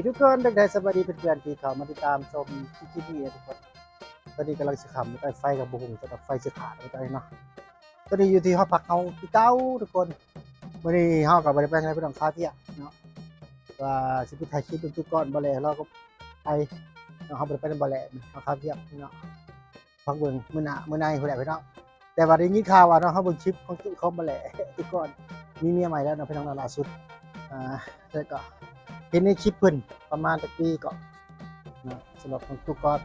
ທຸກຄົນ ທັກທາຍສະບາຍດີເພື່ອນໆທີ່ເຂົ້າມາຕິດຕາມຊົມຄລິບນີ້ນະທຸກຄົນ. ຕອນນີ້ກຳລັງຊິຄ່ຳ ແຕ່ໄຟກໍບໍ່ຮູ້ຈັກວ່າໄຟຊິຂາດບໍ່ໄດ້ເນາະ. ຕອນນີ້ຢູ່ທີ່ຫໍພັກເຮົາຄືເກົ່າທຸກຄົນ. ມື້ນີ້ເຮົາກໍບໍ່ໄດ້ໄປໃສ ໄປນຳຄາວຽກເນາະ ວ່າຊິໄປຖ່າຍຄລິບນຳຕຸກອນບໍ່ແລ ເຮົາກໍໄປເນາະ. ເຮົາບໍ່ໄດ້ໄປນຳບໍ່ແລ ເຮົາຄາວຽກເນາະ. ຟັງເບິ່ງມື້ໜ້າມື້ໃນພຸ້ນແຫຼະພີ່ນ້ອງ. ແຕ່ວ່າໄດ້ຍິນຂ່າວວ່າເນາະ ເຮົາເບິ່ງຄລິບຂອງຕຸ ຂອງບໍ່ແລ ຕຸກອນມີເມຍໃໝ່ແລ້ວເນາະພີ່ນ້ອງເນາະ ລ່າສຸດ. ອ່າ ແລ້ວກໍເຫັນໃນຄລິບເພິ່ນປະມານຈັກປີເກາະເນາະ. ສຳລັບຂອງຕຸກອນ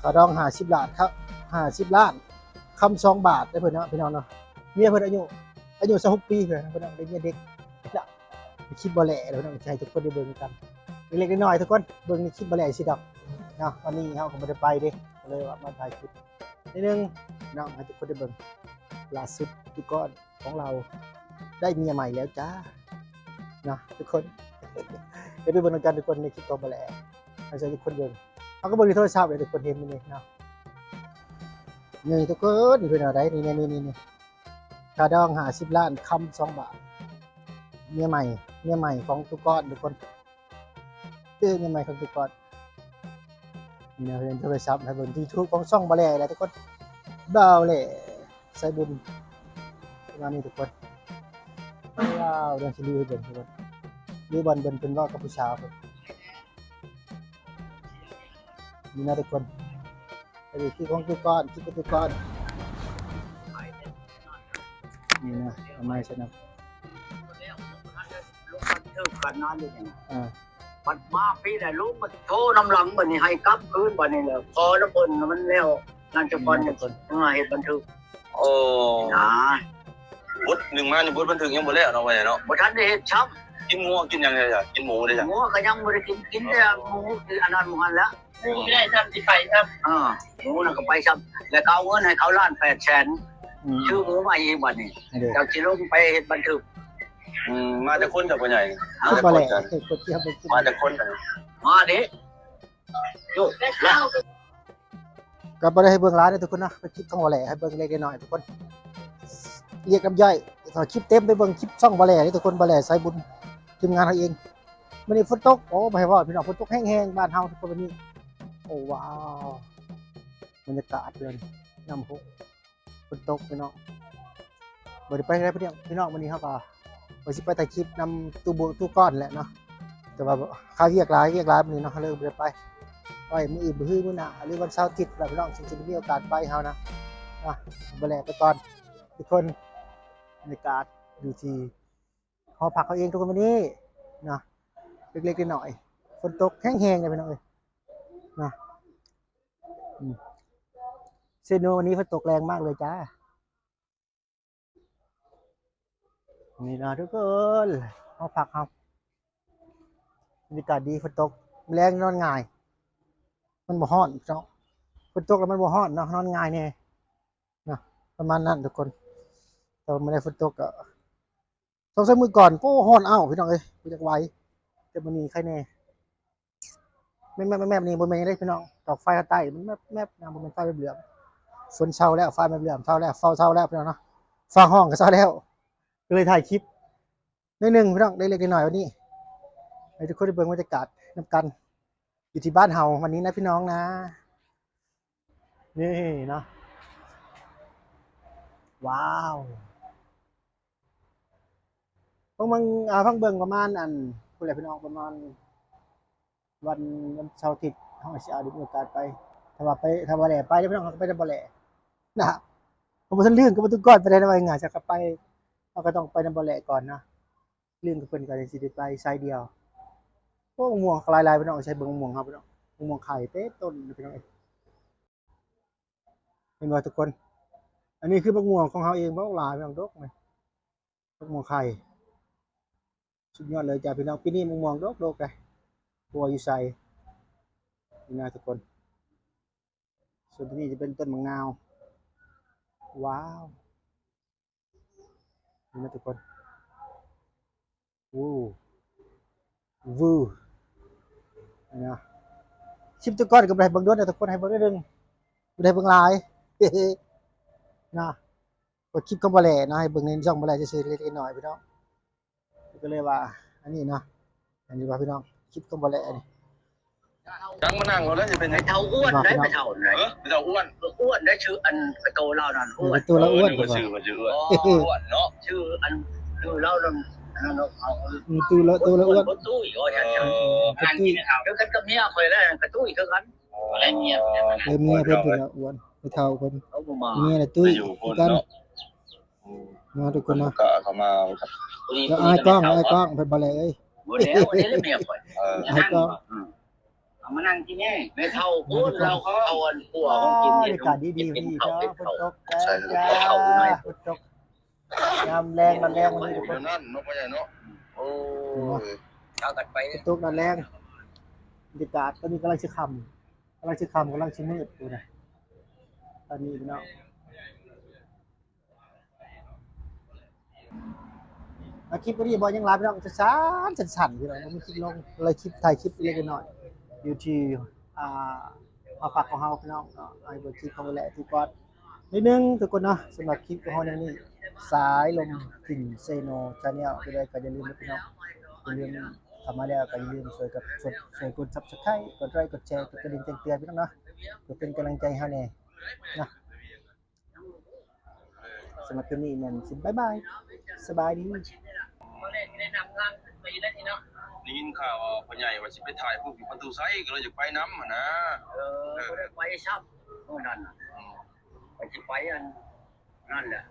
ຄ່າດອງຫ້າສິບລ້ານ ຄ່າ ຫ້າສິບລ້ານ ຄຳສອງບາດເດ້ເພິ່ນເນາະ ພີ່ນ້ອງເນາະ. ເມຍເພິ່ນອາຍຸ ອາຍຸຊາວຫົກປີເພິ່ນ ເພິ່ນໄດ້ເມຍເດັກ. ຄລິບບໍ່ແລ ເດີ ໃຫ້ທຸກຄົນໄດ້ເບິ່ງກັນເລັກໆນ້ອຍໆ ທຸກຄົນເບິ່ງໃນຄລິບບໍ່ແລຊິດອກເນາະ. ວັນນີ້ເຮົາກໍບໍ່ໄດ້ໄປເດ້ ກໍເລີຍວ່າມາຖ່າຍຄລິບນິດໜຶ່ງເນາະ ໃຫ້ທຸກຄົນໄດ້ເບິ່ງ. ລ່າສຸດຕຸກອນຂອງເຮົາໄດ້ເມຍໃໝ່ແລ້ວຈ້າເນາະທຸກຄົນ. ໄດ້ໄປເບິ່ງນຳກັນທຸກຄົນໃນຄລິບຂອງບໍ່ແລ ໃຫ້ທຸກຄົນເບິ່ງ. ເຮົາກໍເບິ່ງໃນໂທລະສັບເດ້ ທຸກຄົນເຫັນຢູ່ນີ້ເນາະ. ນີ້ທຸກຄົນ ເພິ່ນເອົາໄດ້ ນີ້ໆໆ ຄ່າດອງຫ້າສິບລ້ານ ຄຳສອງບາດ. ເມຍໃໝ່ ເມຍໃໝ່ຂອງຕຸກອນທຸກຄົນ ເອີ ເມຍໃໝ່ຂອງຕຸກອນ. ນີ້ນະ ເພິ່ນໂທລະສັບໃຫ້ເບິ່ງ ຢູທູບຂອງຊ່ອງບໍ່ແລແຫຼະທຸກຄົນ. ບ່າວແຫຼ ສາຍບຸນ ປະມານນີ້ທຸກຄົນ. ວ້າວ ດຽວຊິຣີໃຫ້ເບິ່ງທຸກຄົນ ຫຼືບ່ອນເພິ່ນ ເພິ່ນເວົ້າກັບຜູ້ສາວເພິ່ນ. ນີ້ນະທຸກຄົນ ອັນນີ້ຄືຂອງຕຸກອນ ຄືຂອງຕຸກອນ. ນີ້ນະ ເອົາໄມ້ໃສ່ນຳ ລົງບັນທຶກກັນນານຢູ່ນີ້ນະ. ອ່າ ບັດມາພີ້ແຫຼະ ລົງມາໂທນຳຫຼັງ ບັດນີ້ໃຫ້ກັບຄືນ ບັດນີ້ແຫຼະ ຂໍນຳເພິ່ນມັນແລ້ວ ນັ້ນສະກ່ອນ ຈັ່ງມາເຮັດບັນທຶກ. ໂອ້ ນະ ບົດໜຶ່ງມານີ້ ບົດບັນທຶກຍັງບໍ່ແລ້ວເນາະ ວ່າເນາະ. ບໍ່ທັນໄດ້ເຮັດຊ້ຳ. ກິນງົວກິນຫຍັງເດ ກິນໝູເດ? ງົວກໍຍັງບໍ່ໄດ້ກິນ ກິນແຕ່ໝູ ອັນນັ້ນໝູຫັ້ນແຫຼະ. ໝູຊິໄດ້ຊ້ຳ ຊິໄປຊ້ຳ. ເອີ ໝູນັ້ນກໍໄປຊ້ຳ ແລ້ວກໍເອົາເງິນໃຫ້ເຂົາລ້ານແປດແສນ ອືມ ຊື້ໝູໃໝ່ອີກບັດນີ້. ເຈົ້າຊິລົງໄປເຮັດບັນທຶກ. ອືມ ມາແຕ່ຄົນເຈົ້າ ພໍ່ໃຫຍ່? ມາແຕ່ຄົນ ມາແຕ່ຄົນ. ມາເດ້. ກໍບໍ່ໄດ້ໃຫ້ເບິ່ງຫຼາຍເດີທຸກຄົນເນາະ ເປັນຄລິບຂອງບໍ່ແລ ໃຫ້ເບິ່ງເລັກໆນ້ອຍໆທຸກຄົນ. ລຽກນ້ຳຍ່ອຍ ຖ້າຄລິບເຕັມໄປເບິ່ງຄລິບຊ່ອງບໍ່ແລເດີທຸກຄົນ ບໍ່ແລສາຍບຸນ ທີມງານເຮົາເອງ. ມື້ນີ້ຝົນຕົກ ໂອ້ ບໍ່ໃຫ້ເວົ້າພີ່ນ້ອງ ຝົນຕົກແຮງໆ ບ້ານເຮົາທຸກຄົນ ມື້ນີ້. ໂອ້ ວ້າວ ບັນຍາກາດເດືອນ ນ້ຳໂຂງ ຝົນຕົກພີ່ນ້ອງ. ບໍ່ໄດ້ໄປໃສພີ່ນ້ອງ ມື້ນີ້ເຮົາກໍວ່າຊິໄປຖ່າຍຄລິບນຳຕູ້ບຸ ຕູ້ກ້ອນແຫຼະເນາະ ແຕ່ວ່າຄາວຽກຫຼາຍ ວຽກຫຼາຍມື້ນີ້ເນາະ ເລີຍບໍ່ໄດ້ໄປ. ໄວ້ມື້ອື່ນ ມື້ຮື ມື້ໜ້າ ຫຼືວັນເສົາອາທິດແຫຼະພີ່ນ້ອງ ຈຶ່ງຊິໄດ້ມີໂອກາດໄປເຮົານະ. ອ່ະ ບໍ່ແລໄປກ່ອນທຸກຄົນ. ບັນຍາກາດຢູ່ທີ່ຫໍພັກເຮົາເອງທຸກຄົນ ມື້ນີ້ເນາະ ເລັກໆນ້ອຍໆ. ຝົນຕົກແຮງໆເດ້ພີ່ນ້ອງເອີຍເນາະ. ອືມ ເຊໂນ ວັນນີ້ຝົນຕົກແຮງມາກເລີຍຈ້າ. ນີ້ນະທຸກຄົນ ຫໍພັກເຮົາ ບັນຍາກາດດີ ຝົນຕົກ ແລງນອນງ່າຍ ມັນບໍ່ຮ້ອນເນາະ. ຝົນຕົກແລ້ວມັນບໍ່ຮ້ອນເນາະ ນອນງ່າຍແດ່ເນາະ ປະມານນັ້ນທຸກຄົນ. ແຕ່ວ່າມື້ໃດຝົນຕົກກໍ ສອງສາມມື້ກ່ອນ ໂອ້ ຮ້ອນອ້າວ ພີ່ນ້ອງເອີຍ ບໍ່ຢາກໄຫວ. ແຕ່ມື້ນີ້ໄຄແດ່. ແມບໆໆ ນີ້ບໍ່ແມ່ນຫຍັງເດ້ພີ່ນ້ອງ ດອກໄຟທາງໃຕ້ມັນແມບໆນະ ບໍ່ແມ່ນໄຟແມບເຫຼືອມ. ຝົນເຊົາແລ້ວ ໄຟແມບເຫຼືອມເຊົາແລ້ວ ເຝົ້າເຊົາແລ້ວພີ່ນ້ອງເນາະ ຟ້າຮ້ອງກໍເຊົາແລ້ວ ກໍເລີຍຖ່າຍຄລິບໜ້ອຍໜຶ່ງພີ່ນ້ອງ ເລັກໆນ້ອຍໆ ວັນນີ້ ໃຫ້ທຸກຄົນໄດ້ເບິ່ງບັນຍາກາດນຳກັນ ຢູ່ທີ່ບ້ານເຮົາວັນນີ້ນະພີ່ນ້ອງນະ. ນີ້ເນາະ ວ້າວ. ເບິ່ງ ເບິ່ງ ອ່າ ຟັງເບິ່ງປະມານ ອັນ ພຸ້ນແຫຼະພີ່ນ້ອງ ປະມານວັນ ວັນເສົາອາທິດ ເຮົາອາດຊິ ອາດມີໂອກາດໄປ. ຖ້າວ່າໄປ ຖ້າບໍ່ແລໄປເດີພີ່ນ້ອງ ເຮົາກໍໄປນຳບໍ່ແລນະ. ເຮົາບໍ່ທັນລື່ນກັບປະຕູກອນປານໃດນະ ວ່າງ່າຍໆ ຈະກັບໄປ ເຮົາກໍຕ້ອງໄປນຳບໍ່ແລກ່ອນນະ. ລື່ນກັບເພິ່ນກໍຊິໄດ້ໄປສາຍດຽວ. ໂອ້ ມະມ່ວງກໍຫຼາຍໆ ພີ່ນ້ອງ ໃສ່ເບິ່ງມະມ່ວງເຮົາພີ່ນ້ອງ ມະມ່ວງໄຂ່ເຕັມຕົ້ນພີ່ນ້ອງເອີຍ. ເຫັນບໍ່ທຸກຄົນ? ອັນນີ້ຄືໝາກມ່ວງຂອງເຮົາເອງ ບັກຫຼາຍ ພີ່ນ້ອງ ດົກນະ ໝາກມ່ວງໄຂ່ ສຸດຍອດເລີຍຈ້າພີ່ນ້ອງ. ປີນີ້ໝາກມ່ວງດົກໆເດ້ ບໍ່ວ່າຢູ່ໃສນີ້ນະທຸກຄົນ. ສ່ວນທີ່ນີ້ຈະເປັນຕົ້ນໝາກນາວ. ວ້າວ ນີ້ນະທຸກຄົນ. ວື ວື ນີ້ນະ ຄລິບແຕ່ກ່ອນກໍບໍ່ໄດ້ເບິ່ງດົນນະທຸກຄົນ ໃຫ້ເບິ່ງໜ້ອຍໜຶ່ງ ບໍ່ໄດ້ເບິ່ງຫຼາຍນະ. ເປີດຄລິບຂອງບໍ່ແລເນາະ ໃຫ້ເບິ່ງໃນຊ່ອງບໍ່ແລຊື່ໆ ເລັກໆນ້ອຍໆ ພີ່ນ້ອງ. ກໍເລີຍວ່າ ອັນນີ້ເນາະ ອັນນີ້ວ່າພີ່ນ້ອງ ຄລິບຂອງບໍ່ແຫຼະນີ້. ຈັກມານັ່ງເອົາແລ້ວຊິເປັນຫຍັງ ໄອ້ເຖົ້າອ້ວນໄດ໋ ໄອ້ເຖົ້ານັ້ນ ເອີ ໄອ້ເຖົ້າອ້ວນ ອ້ວນໄດ໋ ຊື່ອັນໂຕລາວນັ້ນ ອ້ວນ ເອີ ໂຕລາວອ້ວນ ຊື່ວ່າ ຊື່ ມັນຊື່ອ້ວນ ອ້ວນເນາະ ຊື່ອັນ ຊື່ລາວນັ້ນ ອັນນັ້ນເນາະ ອືມ ໂຕລາ ໂຕລາອ້ວນ ໂຕຕຸ້ຍ ໂອ້ຍ ເອີ ອັນນີ້ເທົ່າກັນກັບເມຍຂ້ອຍແລ້ວ ກະຕຸ້ຍຄືກັນ ເອີ ເມຍເພິ່ນ ໂຕລາອ້ວນ ໄອ້ເຖົ້າເພິ່ນ ເມຍລະຕຸ້ຍຄືກັນ ເນາະ ທຸກຄົນເນາະ ກໍເຂົ້າມາ ອາຍກ້ອງ ອາຍກ້ອງ ເພິ່ນບໍ່ແລເອີຍ ບໍ່ແລ້ວ ບໍ່ໄດ້ເມຍຂ້ອຍ ເອີ ອາຍກ້ອງ ເອົາມານັ່ງທີ່ນີ້ ແມ່ເຖົ້າພຸ້ນ ລາວເອົາອັນຄົວຂອງກິນ ເຮັດ ເຮັດເປັນເຂົ້າ ເຮັດເຂົ້າ ໃສ່ເຂົ້າຢູ່ໃນ ຝົນຕົກ ຍາມແລງ ຕອນແລງມື້ນີ້ທຸກຄົນ ນັ້ນເນາະ ພໍ່ໃຫຍ່ເນາະ ໂອ້ຍ ພາກັນໄປ ຝົນຕົກຕອນແລງ ບັນຍາກາດຕອນນີ້ກຳລັງຊິຄ່ຳ ກຳລັງຊິຄ່ຳ ກຳລັງຊິມືດພຸ້ນນະ ຕອນນີ້ພີ່ນ້ອງ. ອາ ຄລິບມື້ນີ້ບໍ່ຫຍັງຫຼາຍພີ່ນ້ອງ ສັ້ນໆ ສັ້ນໆ ພີ່ນ້ອງ ບໍ່ມີຄລິບລົງ ເລີຍຄລິບ ຖ່າຍຄລິບເລັກໆນ້ອຍໆ ຢູ່ທີ່ ອ່າ ຫໍພັກຂອງເຮົາພີ່ນ້ອງເນາະ ໃຫ້ເບິ່ງຄລິບຂອງແຫຼະທີ່ກອດນິດໜຶ່ງທຸກຄົນເນາະ. ສຳລັບຄລິບຂອງເຮົາໃນມື້ນີ້ ສາຍລົມກິ່ນເຊໂນ Channel ຈັ່ງໃດກໍຢ່າລືມເດີພີ່ນ້ອງ ຢ່າລືມເຂົ້າມາແລ້ວກໍຢ່າລືມຊ່ວຍກັບ ຊ່ວຍ ຊ່ວຍກົດ Subscribe ກົດໄລ ກົດແຊ ກົດກະດິ່ງແຈ້ງເຕືອນພີ່ນ້ອງເນາະ ເພື່ອເປັນກຳລັງໃຈໃຫ້ເຮົາແດ່ເນາະ. ສຳລັບຄລິບນີ້ແມ່ນຊິບາຍບາຍ ສະບາຍດີ. ໄດ້ຍິນຂ່າວວ່າພໍ່ໃຫຍ່ວ່າຊິໄປຖ່າຍຮູບຢູ່ປະຕູໄຊ ກໍເລີຍຢາກໄປນຳຫັ້ນນາ. ເອີ ບໍ່ໄດ້ໄປຊ້ຳມື້ນັ້ນນະ ອືມ ໄປ ຊິໄປອັນນັ້ນແຫຼະ